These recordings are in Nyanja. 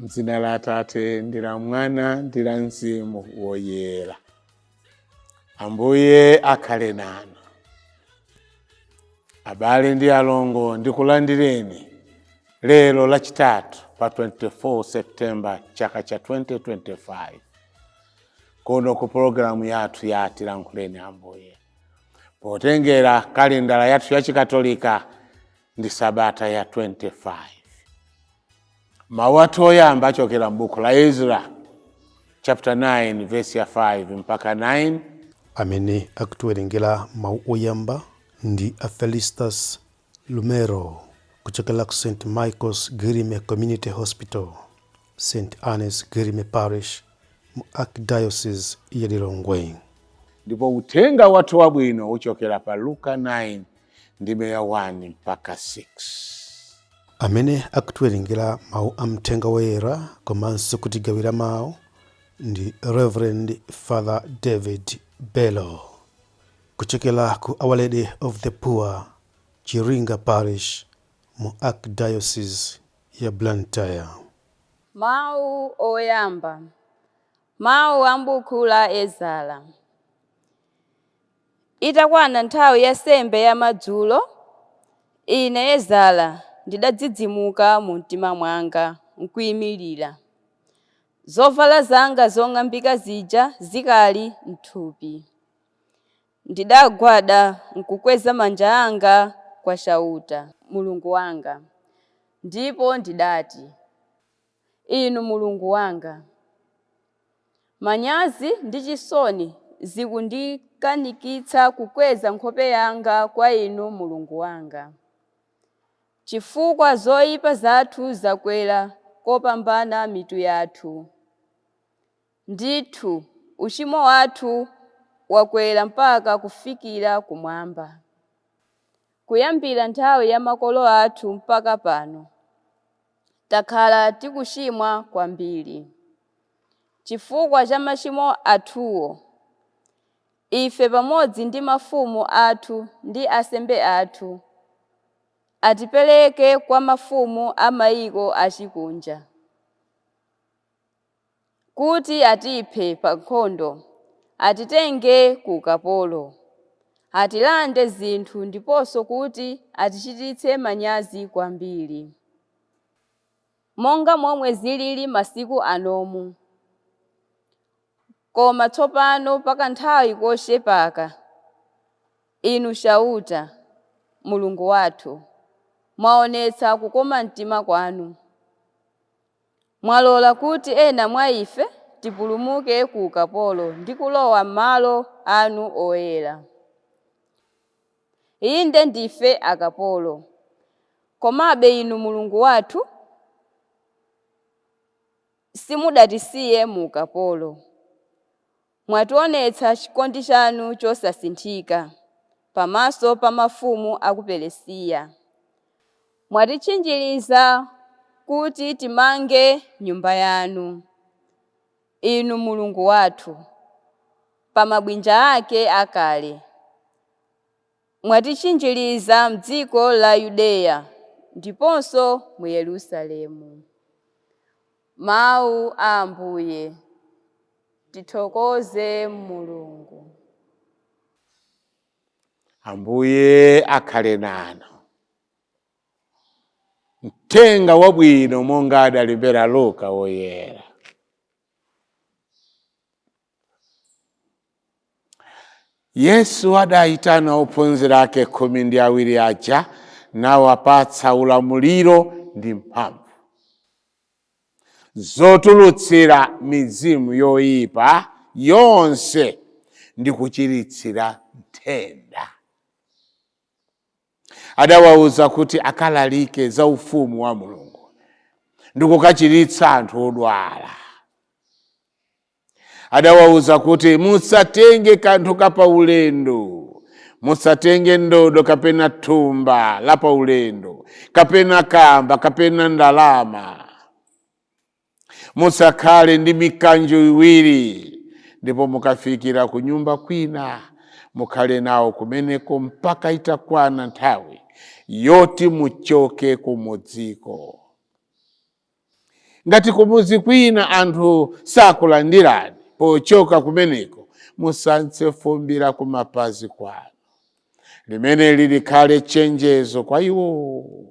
M'dzina la Atate ndi la Mwana ndi la Mzimu Woyera. Ambuye akhale nanu. Abale ndi alongo, ndikulandireni lero Lachitatu pa 24 September chaka cha 2025 kuno ku pologalamu yathu ya Tilankhuleni Ambuye. Potengera kalendala yathu ya Chikatolika ndi sabata ya 25. Mawu athu oyamba achokera m'buku la Ezra chapter 9 verse ya 5 mpaka 9. Amene akutiwerengera mawu oyamba ndi a Felistus Lumero kuchokera ku St Michael's Girime Community Hospital, St Anne's Girime Parish mu Archdiocese ya Lilongwe. Ndipo uthenga wathu wabwino uchokera pa Luka 9 ndime ya 1 mpaka 6. Amene akutiwerengera mawu a Mthenga Woyera komanso kutigawira mawu ndi Reverend Father David Bello kuchokera ku Our Lady of the Poor Chiringa Parish mu Archdiocese ya Blantyre. Mawu oyamba. Mawu a m'buku la Ezara. Itakwana nthawi ya nsembe yamadzulo, ine Ezara ndidadzidzimuka mumtima mwanga n'kuimirira, zovala zanga zong'ambika zija zikali m'thupi. Ndidagwada n'kukweza manja anga kwa Chauta, Mulungu wanga, ndipo ndidati. Inu Mulungu wanga, manyazi ndi chisoni zikundikanikitsa kukweza nkhope yanga kwa Inu Mulungu wanga, chifukwa zoipa zathu zakwera kopambana mitu yathu. Ndithu, uchimo wathu wakwera mpaka kufikira kumwamba. Kuyambira nthawi ya makolo athu mpaka pano, takhala tikuchimwa kwambiri. Chifukwa cha machimo athuwo, ife pamodzi ndi mafumu athu ndi ansembe athu, atipereke kwa mafumu a mayiko achikunja, kuti atiphe pa nkhondo, atitenge ku ukapolo, atilande zinthu ndiponso kuti atichititse manyazi kwambiri, monga momwe zilili masiku anomu. Koma tsopano pa kanthawi kochepaka, Inu Chauta, Mulungu wathu, mwaonetsa kukoma mtima kwanu. Mwalola kuti ena mwa ife tipulumuke ku ukapolo ndi kulowa m'malo anu oyera. Inde ndife akapolo, komabe Inu Mulungu wathu simudatisiye mu ukapolo. Mwationetsa chikondi chanu chosasinthika pamaso pa mafumu a ku Peresiya. Mwatitchinjiriza kuti timange Nyumba yanu, Inu Mulungu wathu, pa mabwinja ake akale. Mwatitchinjiriza m'dziko la Yudeya ndiponso mu Yerusalemu. Mawu a Ambuye. Tithokoze Mulungu. Ambuye akhale nanu. Mthenga wabwino monga adalembera Luka Woyera. Yesu adaitana ophunzira ake 12 aja nawapatsa ulamuliro ndi mphamvu zotulutsira mizimu yoipa yonse ndi kuchiritsira nthenda. Adawauza kuti akalalike za Ufumu wa Mulungu ndi kukachiritsa anthu odwala. Adawauza kuti, Musatenge kanthu ka paulendo, musatenge ndodo kapena thumba la paulendo, kapena kamba kapena ndalama. Musakhale ndi mikanjo iwiri, ndipo mukafikira kunyumba kwina, mukhale nawo kumeneko mpaka itakwana nthawi yoti muchoke kumudziko. Ngati kumuzi kwina anthu sakulandirani, pochoka kumeneko musanse fumbi la kumapazi kwanu, limene likhale chenjezo kwa iwo.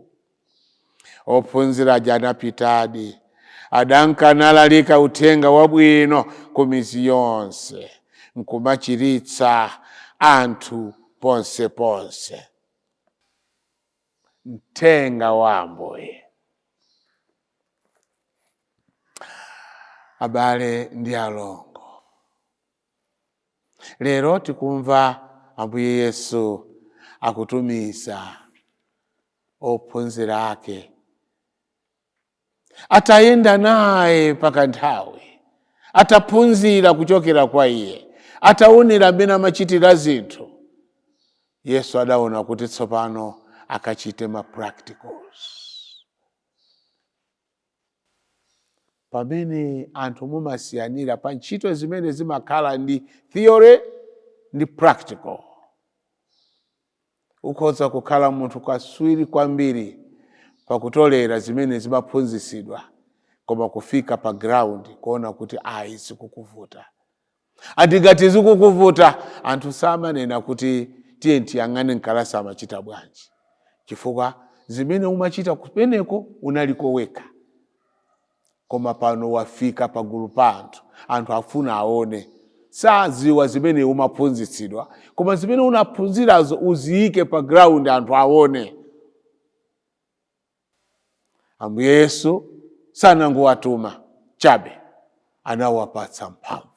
Ophunzira aja anapitadi, adanka nalalika uthenga wabwino ku mizi yonse, nkumachiritsa anthu ponseponse. Mthenga wa Ambuye. Abale ndi alongo, lero tikumva Ambuye Yesu akutumiza ophunzira ake atayenda naye pakanthawi, ataphunzira kuchokera kwa iye, ataonera mmene amachitira zinthu. Yesu adaona kuti tsopano akachite ma practicals. Pamene anthu mumasiyanira pa ntchito zimene zimakhala ndi theory ndi practical, ukhoza kukhala munthu kaswiri kwambiri pakutolera zimene zimaphunzitsidwa, koma kufika pa ground kuona kuti ayi, zikukuvuta. Andingati zikukuvuta, anthu samanena kuti tiye tiyang'ane mkalasi amachita bwanji, chifukwa zimene umachita kumeneko unaliko wekha, koma pano wafika pagulu pa anthu, anthu afuna aone, saziwa zimene umaphunzitsidwa, koma zimene unaphunzirazo uziyike pa ground anthu aone. Ambuye Yesu sanangowatuma chabe, anawapatsa mphamvu.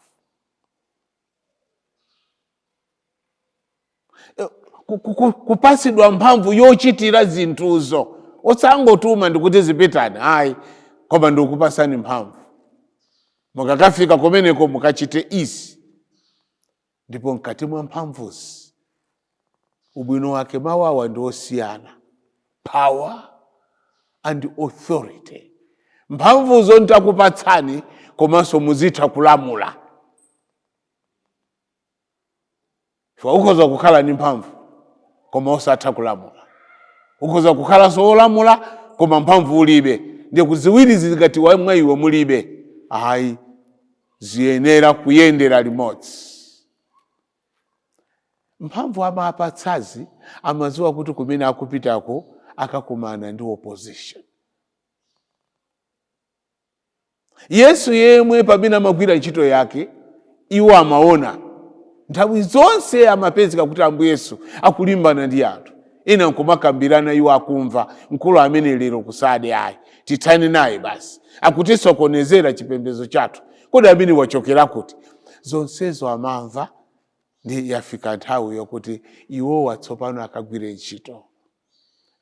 Kupatsidwa mphamvu yochitira zinthuzo, osangotuma ndikuti zipitani, ayi, koma ndikupasani mphamvu, mukakafika kumeneko mukachite izi. Ndipo mkati mwa mphamvuzi, ubwino wake mawawa ndi osiyana, power and authority. Mphamvuzo ntakupatsani, komanso muzitha kulamula. Chifukwa ukhoza kukhala ndi mphamvu koma osatha kulamula, ukhoza kukhalanso wolamula koma mphamvu ulibe. Ndiye kuziwiri zikati mwa iwe mulibe, ayi, ziyenera kuyendera limodzi. Mphamvu amapatsazi amadziwa kuti kumene akupitako akakumana ndi opposition. Yesu yemwe pamene amagwira ntchito yake, iwo amaona nthawi zonse amapezeka kuti Ambuye Yesu akulimbana ndi anthu ena, nkumakambirana iwo akumva, mkulu amene lero kusade, ayi, tithane naye basi, akutisokonezera chipembedzo chathu, kodi amene wachokera kuti? Zonsezo amamva. Ndi yafika nthawi yokuti iwowa tsopano akagwire ntchito,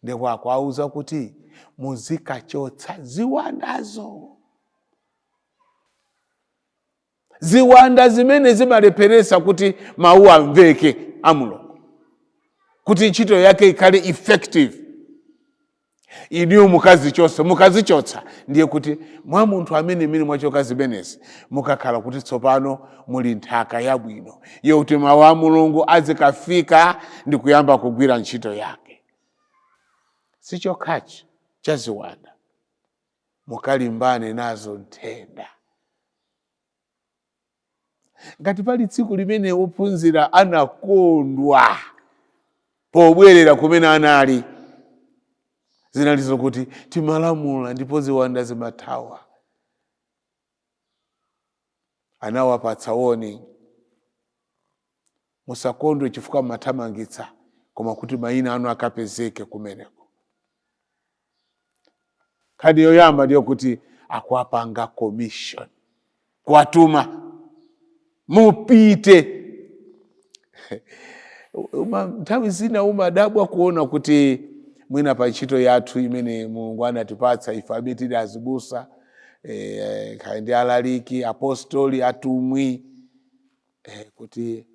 ndipo akuwauza kuti muzikachotsa ziwandazo, ziwanda zimene zimalepheresa kuti mawu amveke a Mulungu, kuti ntchito yake ikhale effective. Iniyo mukazichotsa, mukazichotsa ndiye kuti mwa munthu amene mene mwachoka zimenezi mukakhala kuti tsopano muli nthaka yabwino yokuti mawu a Mulungu azikafika ndi kuyamba kugwira ntchito yake. Sichokhachi cha ziwanda, mukalimbane nazo nthenda. Ngati pali tsiku limene ophunzira anakondwa pobwerera kumene anali, zinali zokuti timalamula ndipo ziwanda zimathawa. Anawapatsa warning, musakondwe chifukwa mmathamangitsa, koma kuti mayina anu akapezeke kumeneko. Nkhani yoyamba ndiyo kuti akuwapanga commission, kuwatuma, mupite. Nthawi zina umadabwa kuona kuti mwina pa ntchito yathu imene Mulungu anatipatsa ife amene tili azibusa, kaya ndi alaliki, apostoli, atumwi, kuti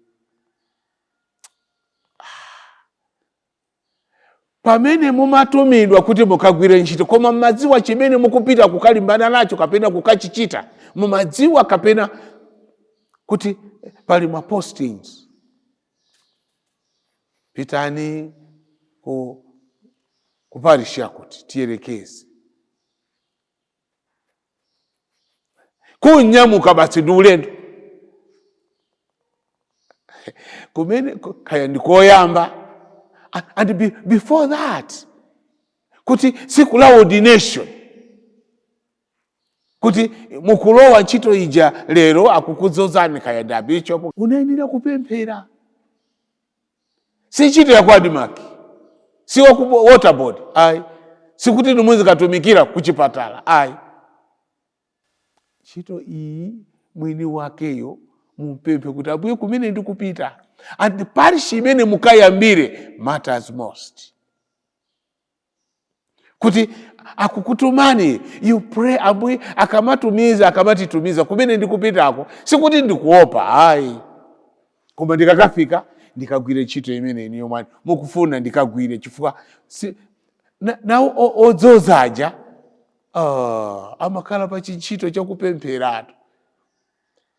pamene mumatumidwa kuti mukagwire ntchito, koma mmadziwa chimene mukupita kukalimbana nacho kapena kukachichita, mumadziwa kapena kuti pali ma postings, pitani ku parish yakuti, tiyerekeze. Kunyamuka basi ndi ulendo kumene kaya ndikoyamba. And before that, kuti siku la ordination, kuti mukulowa ntchito ija lero, akukudzozani kaya ndi abishop, unayenera kupemphera. Si ntchito ya ku ADMARC, si wa ku Water Board, ayi. Sikuti nimuzikatumikira kuchipatala, ayi. Ntchito iyi mwini wakeyo mumpemphe kuti, "Ambuye, kumene ndikupita," and parish imene mukayambire matters most. Kuti akukutumani, you pray, "Ambuye, akamatumiza, akamatitumiza kumene ndikupitako, sikuti ndikuopa, ayi, koma ndikakafika ndikagwire ntchito imene iniyo mwani mukufuna ndikagwire," chifukwa si, nawo odzozaja amakhala pa chintchito chakupempheratu.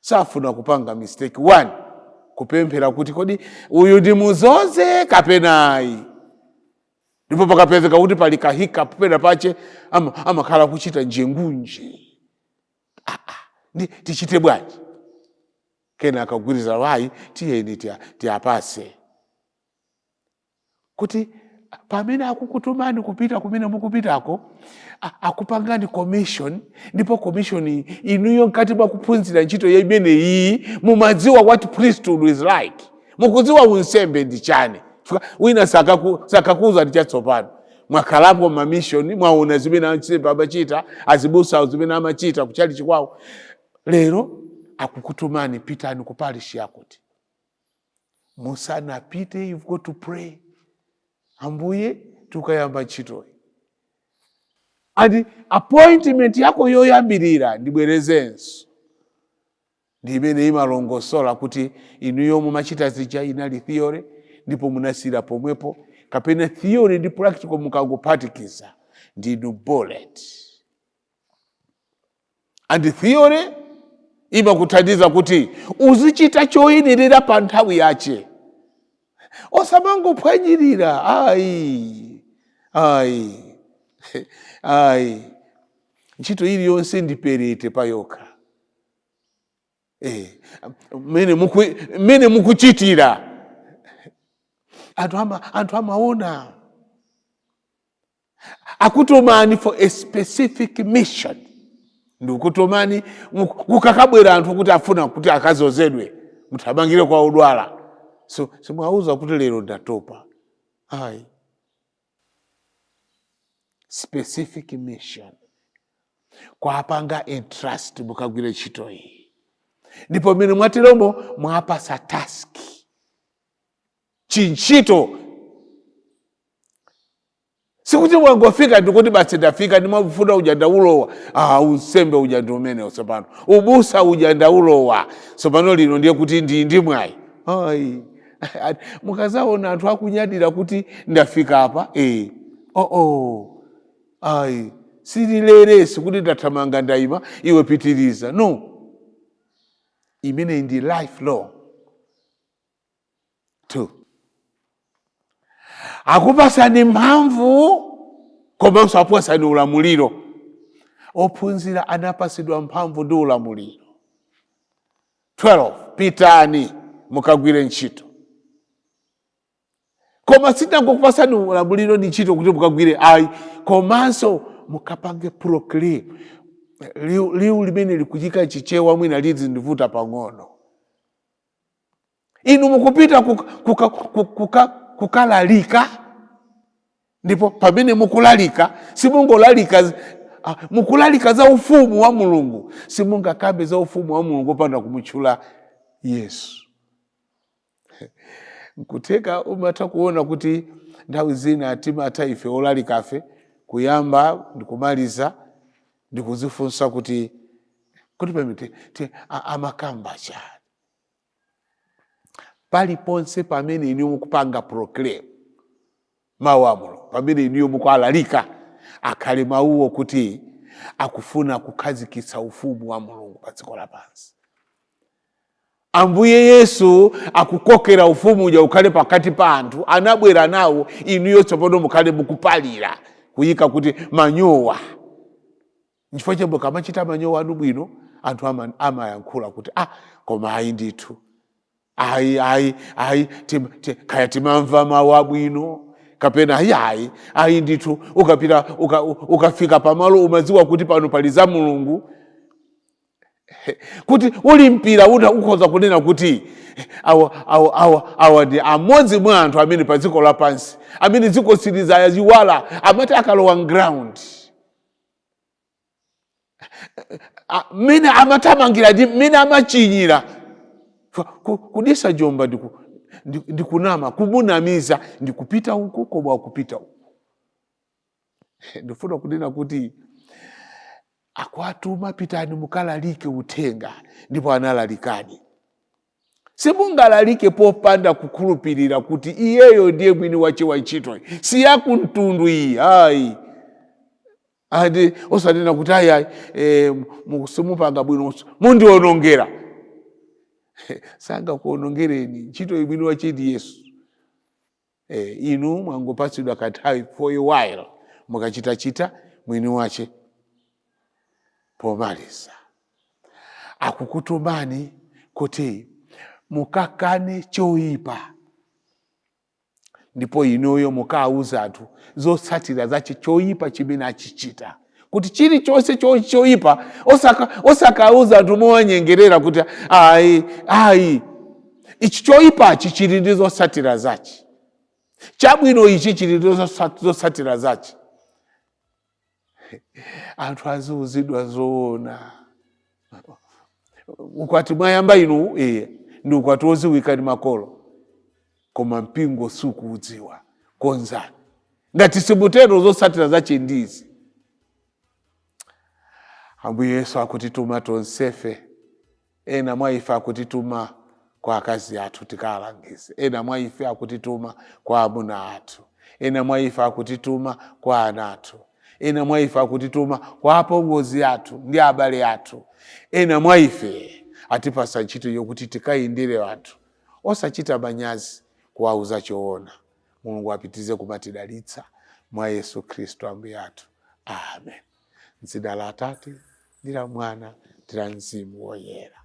Safuna kupanga mistake. One, kupemphera kuti kodi uyu ndi muzoze kapena ayi. Ndipo pakapezeka kuti pali ka hiccup pena pache, amakhala kuchita njengunje, ah, ah, ndi tichite bwanji? Kena akagwiriza, wayi, tiyeni tiapase. Kuti pamene akukutumani kupita kumene mukupitako, akupangani commission. Ndipo commission iyi, inuyo mkati mwa kuphunzira ntchito ya imene iyi, mumadziwa what priesthood is like, mukudziwa unsembe ndi chani. Chifukwa wina sakakuuza ndi chatsopano. Mwakhalapo ma mission, mwaona zimene ansembe amachita, azibusa zimene amachita kuchalichi kwawo. Lero akukutumani, pitani ku parish yakuti. Musanapite, you've got to pray, "Ambuye, tukayamba ntchitoyi." And appointment yako yoyambirira, ndibwerezenso, ndi imene imalongosola kuti inuyo mumachita zija inali theory ndipo munasiyira pomwepo, kapena theory ndi practical mukangophatikiza, ndinu bullet. And theory imakuthandiza kuti uzichita choyenerera pa nthawi yache, osamangophwanyirira, ayi, ayi, ayi. Ntchito iliyonse ndi perete payokha. Mmene mukuchitira, anthu amaona. Akutumani for a specific mission. Ndikutumani, kukakabwera anthu kuti afuna kuti akazozedwe, muthamangire kwa odwala. So simwauza kuti lero ndatopa, ayi. Specific mission, kwapanga entrust, mukagwire ntchito iyi. Ndipo mmene mwateromo, mwapasa task, chintchito. Sikuti mwangofika ndikuti basi ndafika, ndimafuna uja ndaulowa. Ah, unsembe uja ndi umene tsopano, ubusa uja ndaulowa tsopano lino, ndiye kuti ndi mwayi, ayi. Mukazaona anthu akunyadira kuti ndafika apa, oh, oh. Ayi, silileresi kuti ndathamanga, ndayima, iwe pitiriza. No, imene ndi lifelong. Two, akupasani mphamvu komanso akupasani ulamuliro. Ophunzira anapasidwa mphamvu ndi ulamuliro. 12, pitani mukagwire ntchito. Koma sindangokupasani ulamuliro ndi ntchito kuti mukagwire, ayi, komanso mukapange proclaim. Liwu limene likuchika Chichewa mwina lidzi ndivuta pang'ono. Inu mukupita kukalalika, ndipo pamene mukulalika, simungolalika, mukulalika za ufumu wa Mulungu. Simungakambe za ufumu wa Mulungu opanda kumutchula Yesu. Nkutheka umatha kuona kuti nthawi zina timatha ife olalikafe kuyamba ndikumaliza ndikuzifunsa kuti pamene amakamba chani. Paliponse pamene inu mukupanga proclaim mawu a Mulungu, pamene inuyo mukualalika, akhale mawuwo kuti akufuna kukhazikitsa ufumu wa Mulungu pa dziko lapansi. Ambuye Yesu akukokera ufumu uja ukhale pakati pa anthu, anabwera nawo. Inuyo tsopano mukhale mukupalira, kuyika kuti manyowa. Nchifukwa chomwe kamachita manyowa anu bwino, Anthu amayankhula kuti ah, koma ayi ndithu, ayi ayi ayi, kaya timamva mawu abwino kapena ayi ayi ayi ndithu, ukapita ukafika pamalo umadziwa kuti pano pali za Mulungu. Kuti uli mpira ukhoza kunena kuti awa ndi amodzi mwa anthu amene pa dziko lapansi amene dziko silizayiwala, amati akalowa ground, mmene amathamangira ndi mmene amachinyira. Kudisa jomba ndikunama, kumunamiza, ndikupita uku koma akupita uku. Ndifuna kunena kuti akwatuma, pitani mukalalike uthenga, ndipo analalikadi. Simungalalike popanda kukhulupirira kuti iyeyo ndiye mwini wache wa ntchitoyi, si yakumtundu iyi ayi. Andi osanena kuti ayi ayi, simupanga bwino, mundionongera. Sangakuonongereni ntchito, mwini wache ndi Yesu. Inu mwangopatsidwa kanthawi for a while, mukachitachita mwini wache pomaliza akukutumani kuti mukakane choyipa, ndipo inuyo mukawuza anthu zotsatira zache choyipa chimene achichita, kuti chilichonse choyipa osakauza anthu mowanyengerera kuti ayi ayi, ichi choyipachi chili ndi zotsatira zache, chabwino ichi chili ndi zotsatira zache. Anthu aziuzidwa zoona. Ukwati mwayamba inu, ndi ukwati woziwika ndi makolo, koma mpingo sukuudziwa. Konzani. Ngati simutero, zotsatira zache ndizi. Ambuye Yesu akutituma tonsefe. Ena mwa ife akutituma kwa akazi athu tikalangize, ena mwa ife akutituma kwa amuna athu, ena mwa ife akutituma kwa ana athu, ena mwa ife akutituma kwa apongozi athu ndi abale athu, ena mwa ife atipasa ntchito yokuti tikayendere anthu osachita manyazi kuwauza choona. Mulungu apitize kumatidalitsa mwa Yesu Khristu Ambuye athu. Amen. Mdzina la Atate ndi la Mwana ndi la Mzimu Woyera.